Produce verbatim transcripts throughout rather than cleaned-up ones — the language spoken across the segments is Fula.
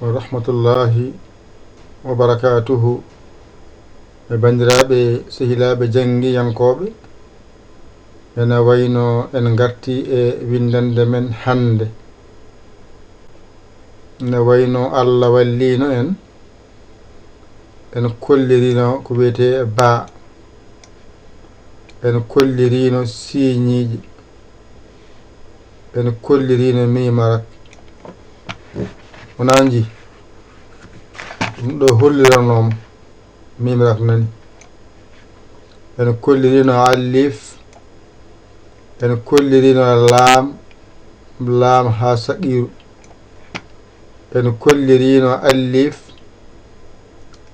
Wa rahmatullahi wa barakatuhu. E banndiraaɓe, sehilaaɓe janngiyankooɓe, ene wayno en ngarti e winndannde men hannde. Ne wayno Allah walliino en, en kolliriino ko wiyetee baa, en kolliriino siiñiiji, en kolliriino miimarak. Wonaa nji ɗum ɗo holliranooma. Miimarak nani. En kolliriino alif, en kolliriino laam, laam haa saqiiru. En kolliriino alif,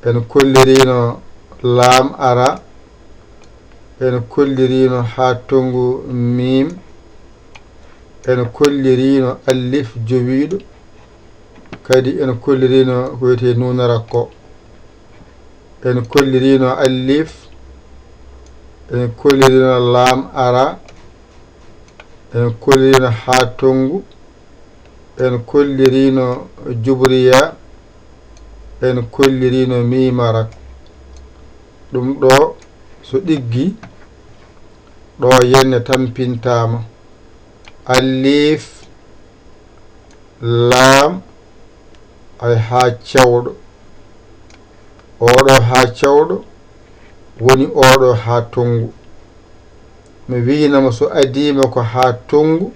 en kolliriino laam ara, en kolliriino haa tonngu miim, en kolliriino alif jowiiɗo, kadi en kolliriino ko wiyetee nuunarak ko. En kolliriino alif, en kolliriino laam ara, en kolliriino haa tonngu, en kolliriino jubriya, en kolliriino miimarak. Ɗum ɗo so ɗiggi, ɗo yenne tampintaama. Alif, laam, ay haa cewɗo. Oɗo haa cewɗo woni oɗo haa tonngu. Mi wiinama so adiima ko haa tonngu,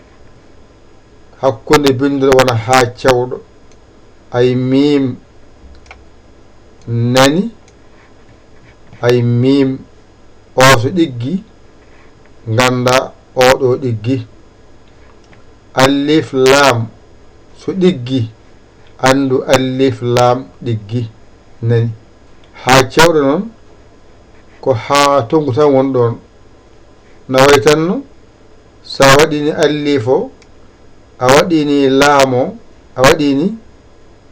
hakkunde binndol wona haa cewɗo. Ay miim nani, ay miim o so ɗiggi, ngannda oɗo ɗiggi. Alif laam so ɗiggi, anndu alif laam ɗiggi nani. Haa cewɗo noon, ko haa tonngu tan woni ɗoon. Na wayi tan no, so a waɗiini alif o, a waɗiini laam o, a waɗiini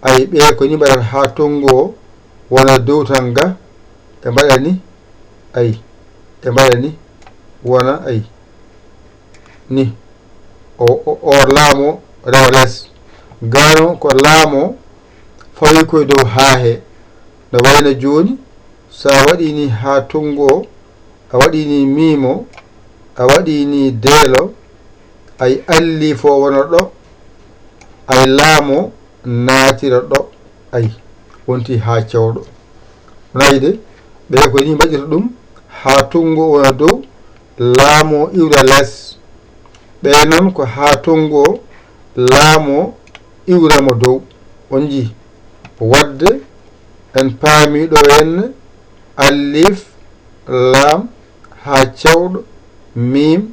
ay ɓe ko ni mbaɗata haa tonngu o wona dow tan ga, ɓe mbaɗani ay, ɓe mbaɗani wona ay. Ni, o, o, o laam o rewa les. Gano ko laam o fawi koye dow haa he. No wayno jooni, so a waɗiini haa tonngu o, a waɗiini miim o, a waɗiini deel o, ay alif o wona ɗo, ay laam o naatira ɗo, ay wonti haa cewɗo. Wonaa de, ɓe ko ni mbaɗirta ɗum, haa tonngu o wona dow, laam o iwra les. Ɓe noon ko haa tonngu o, laam o iwra mo dow. On njii? Waɗde en paami ɗo henne, alif, laam, haa cewɗo, miim,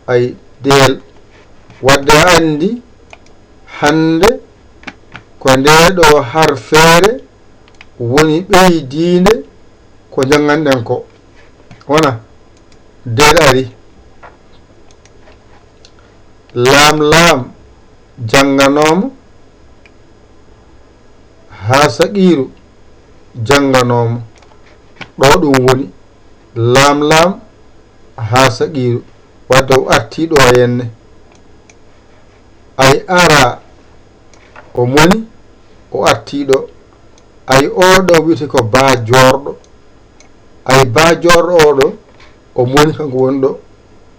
ay deel. Waɗde a anndi hannde ko ndee ɗo harfeere woni ɓeydiinde ko njannganɗen ko. Wona deel ari. Laam laam jannganooma haa saqiiru jannganooma. Ɗo ɗum woni laam laam haa saqiiru. Wadde o artii ɗo henne. Ay ara o moni o artii ɗo. Ay oɗo wiyetee ko baa joorɗo. Ay baa joorɗo oɗo o moni kanko woni ɗo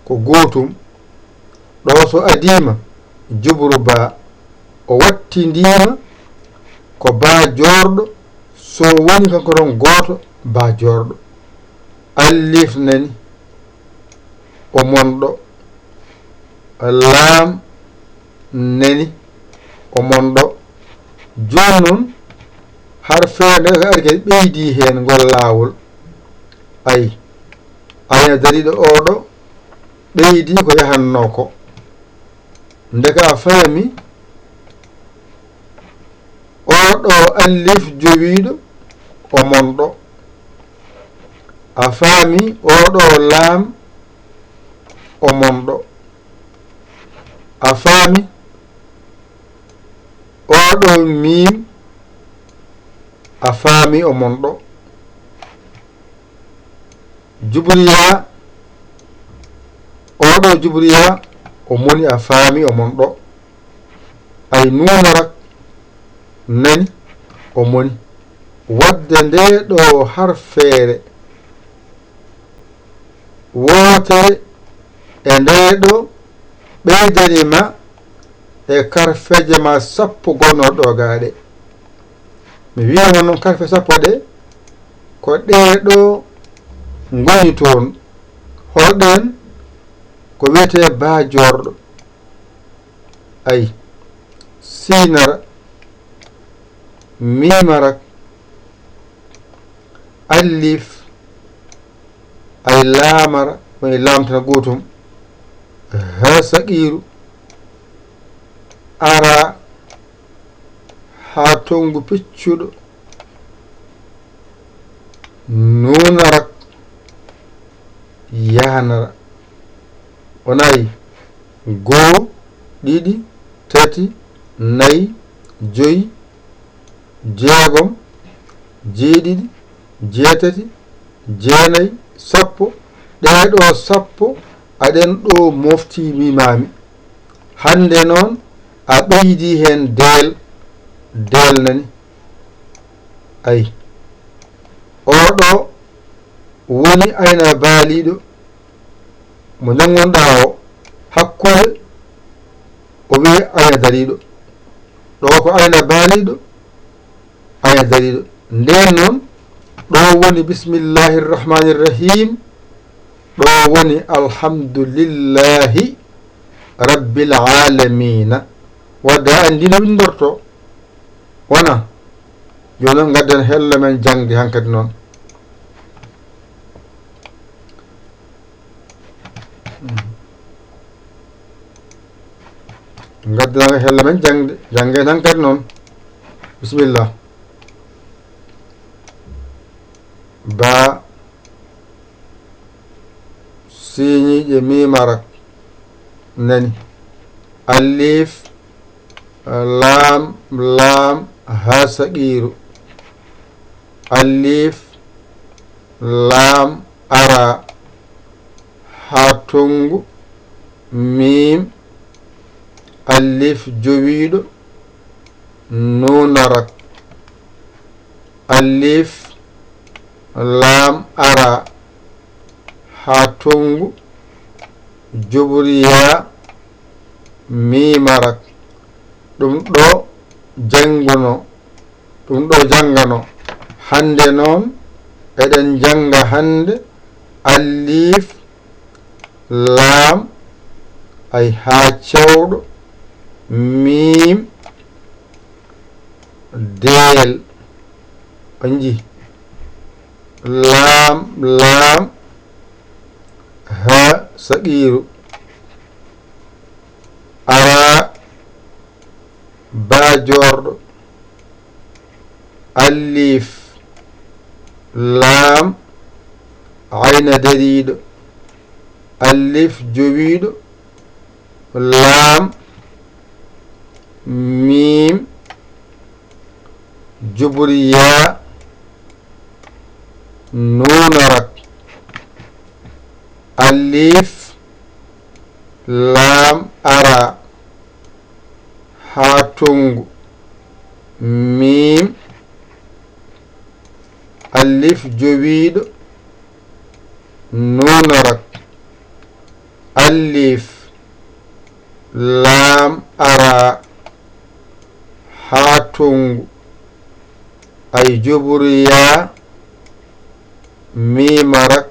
ko gootum. Ɗo so adiima jubru baa o wattindiima ko baa joorɗo so woni kanko tan gooto baa joorɗo. Alif nani o mon ɗo. Laam nani o mon ɗo. Jooni noon harfeere nde ko ari kadi ɓeydi heen ngol laawol. Ay ayna dariiɗo oɗo ɓeydi ko yahannoo ko. Ndeka a faami oɗo alif jowiiɗo o mon ɗo. A faami oɗo laam o mon ɗo. A faami oɗo miim a faami o mon ɗo. Jubriya oɗo jubriya o moni a faami o mon ɗo. Ay nuunarak nani, o moni. Wadde ndee ɗoo harfeere wootere e ndee ɗoo ɓeydani ma e karfeeje ma sappo gonnoo ɗoo gaa ɗe. Mi wi'ano noon karfe sappo ɗe, ko ɗee ɗoo ngoni toon. Holɗeen? Ko wiyetee baa joorɗo. Ay, siinara, miimara, alif, ay laamara, woni laamtana gootum, haa saqiiru, ara, haa tonngu piccuɗo, nuunarak, yaanara. O nayi, goo, ɗiɗi, tati, nayi, joyi, jeegom, jeeɗiɗi, jeetati, jeenayi, sappo. Ɗee ɗoo sappo aɗen ɗoo mofti miimaami. Hannde noon a ɓeydii heen deel, deel nani. Ay, oo ɗoo woni ayna baaliiɗo mo njanngonɗaa o, hakkunde o wiye ayna dariiɗo. Ɗoo ko ayna baaliiɗo, ayna dariiɗo. Ndeen noon, ɗoo woni bismillahi rahmani rahim, ɗoo woni alhamdulillahi rabbil alamina. Wadde a anndi no winndortoo, wona? Jooni noon, ngadden hello men jaŋde hankadi noon. Ngadden hello men jaŋde, jaŋngen hankadi noon. Bisimilla. Baa, siiñiiɗe miimarak nani. Alif, laam, laam, haa saqiiru. Alif, laam, ara, haa tonngu, miim, alif jowiiɗo, nuunarak. Alif, laam, ara, haa tonngu, juburiyaa, miimarak. Ɗum ɗoo jannguno, ɗum ɗoo janngano. Hannde noon, eɗen njannga hannde alif, laam, ay haa cewɗo, miim, deel. On njii? Laam, laam, haa saqiiru. Ara, baa joorɗo. Alif, laam, ayna dariiɗo. Alif jowiiɗo, laam, miim, juburiyaa, nuunarak. Alif, laam, ara, haa tonngu, miim, alif jowiiɗo, nuunarak. Alif, laam, ara, haa tonngu, ay juburiyaa, miimarak,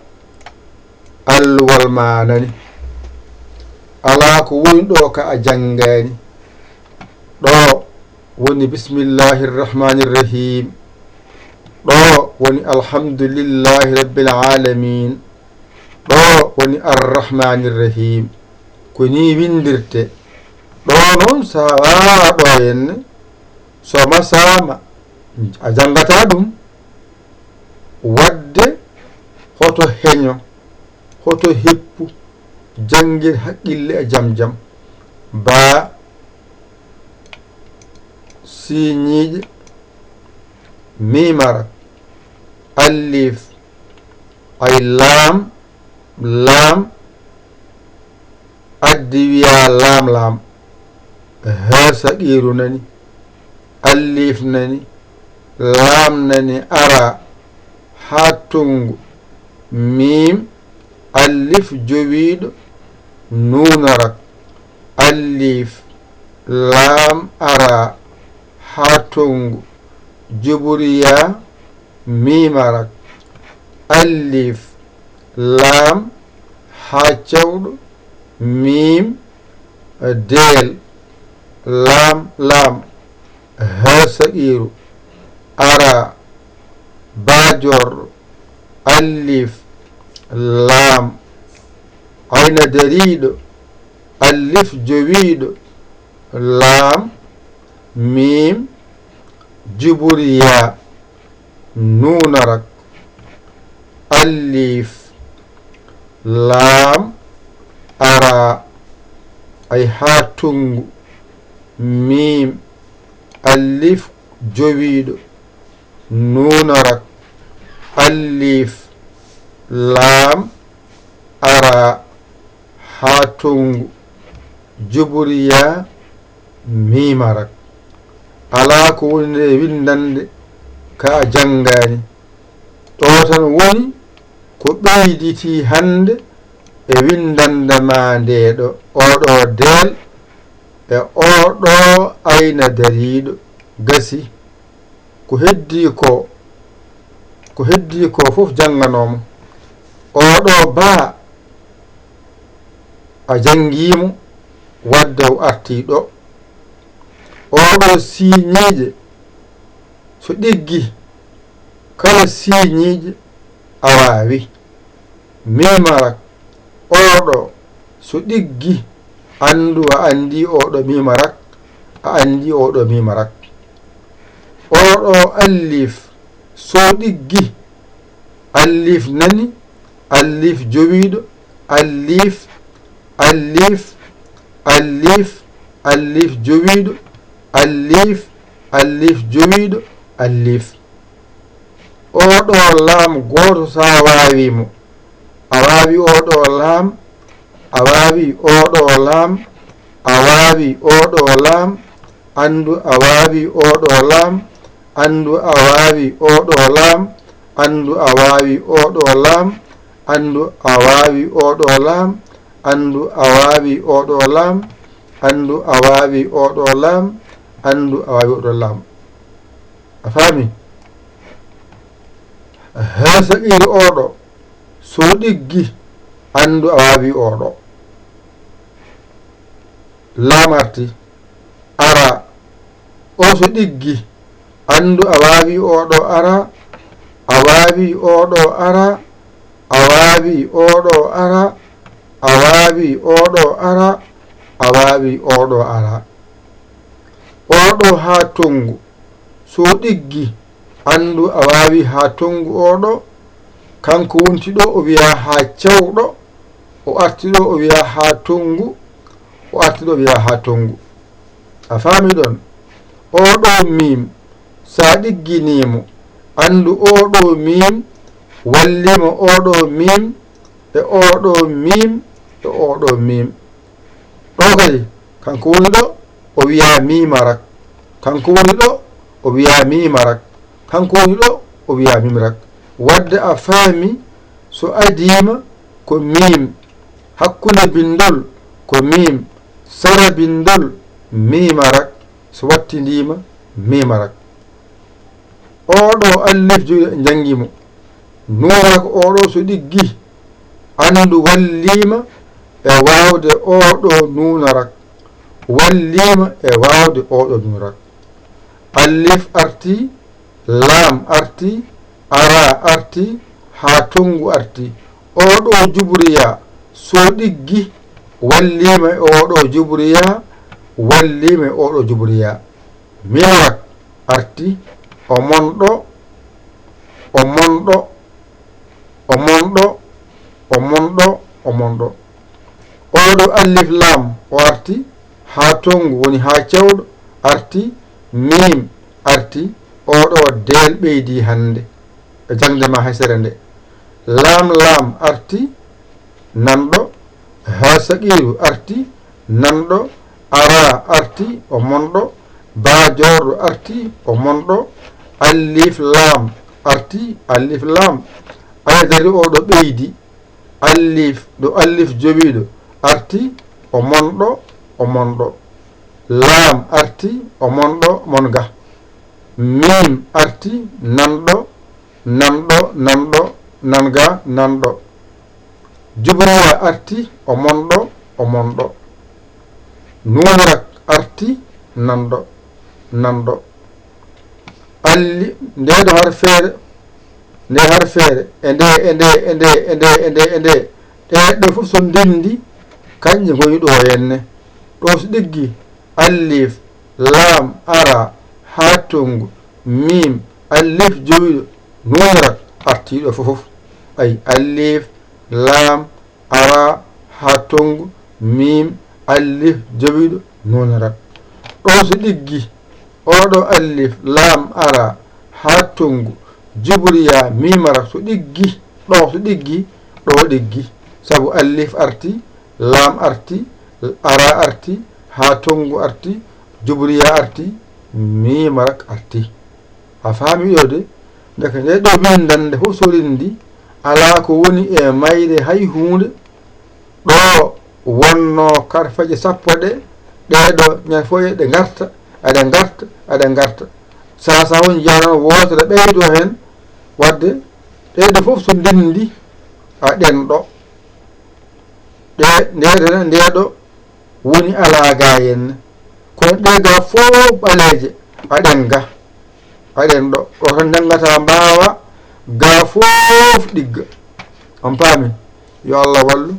alluwal maa nani. Alaa ko woni ɗoo ka a janngaani. Ɗoo woni bismillahi rahmani rahim. Ɗoo woni alhamdulillahi rabbil alamin. Ɗoo woni arrahmani rahim. Ko nii winndirtee. Ɗoo noon, so a waawaa ɗoo henne, so masaama, a janngataa ɗum. Wadde hoto heño, hoto heppu, janngir haqqille e jam jam. Baa, siiñiiɗe, miimara, alif, ay laam, laam, addi wiyaa laam laam, haa saqiiru nani. Alliif nani, laam nani, araa haa tonngu, miim, alliif jowiiɗo, nuun arak. Alliif, laam, araa haa tonngu, juburiyaa, miim arak. Alliif, laam, haa cawɗo, miim, deel, laam, laam, haa saqiiru, araa, baa joorɗo, alliif, laam, ayna dariiɗo, alliif jowiiɗo, laam, miim, juburiyaa, nuun arak. Alliif, laam, araa, ay haa tonngu, miim, alliif jowiiɗo, nuun arak. Alliif, laam, araa haa tonngu, juburiyaa, miim arak. Alaa ko woni e winndannde ka a janngaani. Ɗo tan woni ko ɓeyditii hannde e winndannde maa ndee ɗo, oo ɗoo deel e oo ɗoo ayna dariiɗo. Gasi. Ko heddii koo, ko heddii koo fof jannganooma. Oo ɗoo baa a janngii mo, wadde o artii ɗo. Oo ɗoo siiñiiɗe, so ɗiggi, kala siiñiiɗe a waawi. Miim arak, oo ɗoo, so ɗiggi, anndu a anndii oo ɗoo miim arak, a anndii oo ɗoo miim arak. Oo ɗoo alliif, so ɗiggi, alliif nani, alliif jowiiɗo, alliif, alliif, alliif, alliif jowiiɗo, alliif, alliif jowiiɗo, alliif. Oo ɗoo laam gooto, so a waawii mo, a waawii oo ɗoo laam, a waawii oo ɗoo laam, a waawii oo ɗoo laam, anndu a waawii oo ɗoo laam, anndu a waawii oo ɗoo laam, anndu a waawii oo ɗoo laam, anndu a waawii oo ɗoo laam, anndu a waawii oo ɗoo laam, anndu a waawii oo ɗoo laam, anndu a waawii oo ɗoo laam. A faami? Haa saqiiru oo ɗoo, so ɗiggi, anndu a waawii oo ɗoo. Laam arti, araa. Oo so ɗiggi, anndu a waawii oo ɗoo araa, a waawii oo ɗoo araa, a waawii oo ɗoo araa, a waawii oo ɗoo araa, a waawii oo ɗoo araa. Oo ɗoo haa tonngu, so ɗiggi, anndu a waawii haa tonngu oo ɗoo. Kanko wonti ɗo, o wiyaa haa cawɗo, o arti ɗo, o wiyaa haa tonngu, o arti ɗo, o wiyaa haa tonngu. A faami ɗon? Oo ɗoo miim, so a ɗigginii mo, anndu oo ɗoo miim wallii ma oo ɗoo miim, e oo ɗoo miim, e oo ɗoo miim. Ɗoo kadi, kanko woni ɗo, o wiyaa miima rak. Kanko woni ɗo, o wiyaa miima rak. Kanko woni ɗo, o wiyaa miima rak. Wadde a faami, so adiima ko miim, hakkunde binndol ko miim, sara binndol miima rak, so wattindiima miima rak. Oo ɗoo allif joyi en njanngii mo. Nuun rak oo ɗoo so ɗiggi, anndu walliima e waawde oo ɗoo nuun rak. Walliima e waawde oo ɗoo nuun rak. Allif artii, laam artii, araa artii, haa tonngu artii. Oo ɗoo jubriyaa so ɗiggi, walliima e oo ɗoo jubriyaa, walliima e oo ɗoo jubriyaa. Miim rak artii, o monɗo, o monɗo, o monɗo, o monɗo, o monɗo. Oo ɗoo allif laam o artii, haa tonngu woni haa cawɗo artii, miim artii, oo ɗoo deel ɓeydii hannde e jaŋde ma hesere nde. Laam laam artii, nanɗo, haa saqiiru artii, nanɗo, araa artii, o monɗo, Baa joorɗo arti, o monɗo. Alliif laam arti, alliif laam. Aydari o ɗo ɓeydi. Alliif, ɗo alliif jowiiɗo arti, o monɗo, o monɗo. Laam arti, o monɗo, mon ga. Miim arti, nanɗo, nanɗo, nanɗo, nan ga, nanɗo. Jubriya arti, o monɗo, o monɗo. Nuunrak arti, nanɗo, nanɗo. Alli, nde ɗo harfeere, nde harfeere, e nde, e nde, e nde, e nde, e nde, e nde. Ɗee ɗo fof so ndenndi, kañƴe ngoni ɗo henne. Ɗo so ɗiggi, alliif, laam, ara, haa tonngu, miim, alliif jowiiɗo, nuunrak, artiiɗo fof fof. Ay, alliif, laam, ara, haa tonngu, miim, alliif jowiiɗo, nuunrak. Ɗo so ɗiggi, oɗo alliif, laam, ara, haa tonngu, jubriya, miimrak, so ɗiggi, ɗo so ɗiggi, ɗo ɗiggi. Sabu alliif arti, laam arti, ara arti, haa tonngu arti, jubriya arti, miimrak arti. A faami ɗo de? Ndeke nde ɗo winndannde fof so rinndi, alaa ko woni e mayre hay huunde. Ɗo wonno karfaje sappo ɗe, ɗee ɗo ñande fof eɗe ngarta, eɗe ngarta, eɗe ngarta. Saha saha woni jahano wootere ɓeydo heen, waɗde ɗee ɗo fof so ndenndi, a ɗen ɗo. Ɗe, nde, nde, nde ɗo woni alaa ga henne. Kono ɗee ga fof ɓaleeje, a ɗen ga. A ɗen ɗo. Ɗo tan njanngata mbaawa, ga fof ɗigga. On paami? Yo Allah wallu,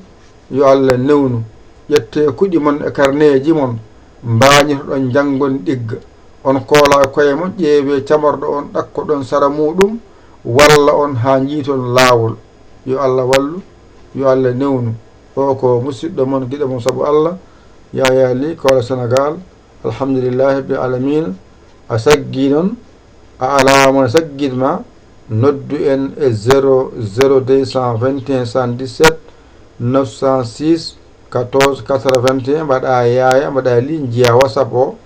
yo Allah newnu. Ƴettee kuɗi mon e karneeji mon, mbaañotoɗon njanngon ɗigga. On koola koye mon, ƴeewee camorɗo on, ɗakkoɗon sara muuɗum, walla on haa njiiton laawol. Yo Allah wallu, yo Allah newnu. O ko musidɗo mon, giɗo mon sabu Allah, Yaya Ly, Koola Senegaal. Alhamdulillahi rabbil aalamiina. A saggii noon, a alaa mo saggit ma, noddu en e zéro zéro deux cent vingt et un soixante-dix-sept neuf cent six quatorze quatre-vingt-un, mbaɗa Yaya, mbaɗa Ly, njiya WhatsApp o,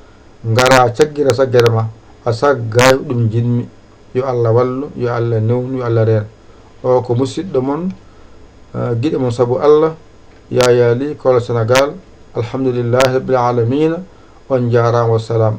ngara caggira saggere ma. A saggaay ɗum njiɗmi. Yo Allah wallu, yo Allah newnu, yo Allah reen. O ko musidɗo mon, eh, giɗo mon sabu Allah, Yaya Ly, Koola Senegaal. Alhamdulillahi rabbil aalamiina. On njaaraama, wassalam.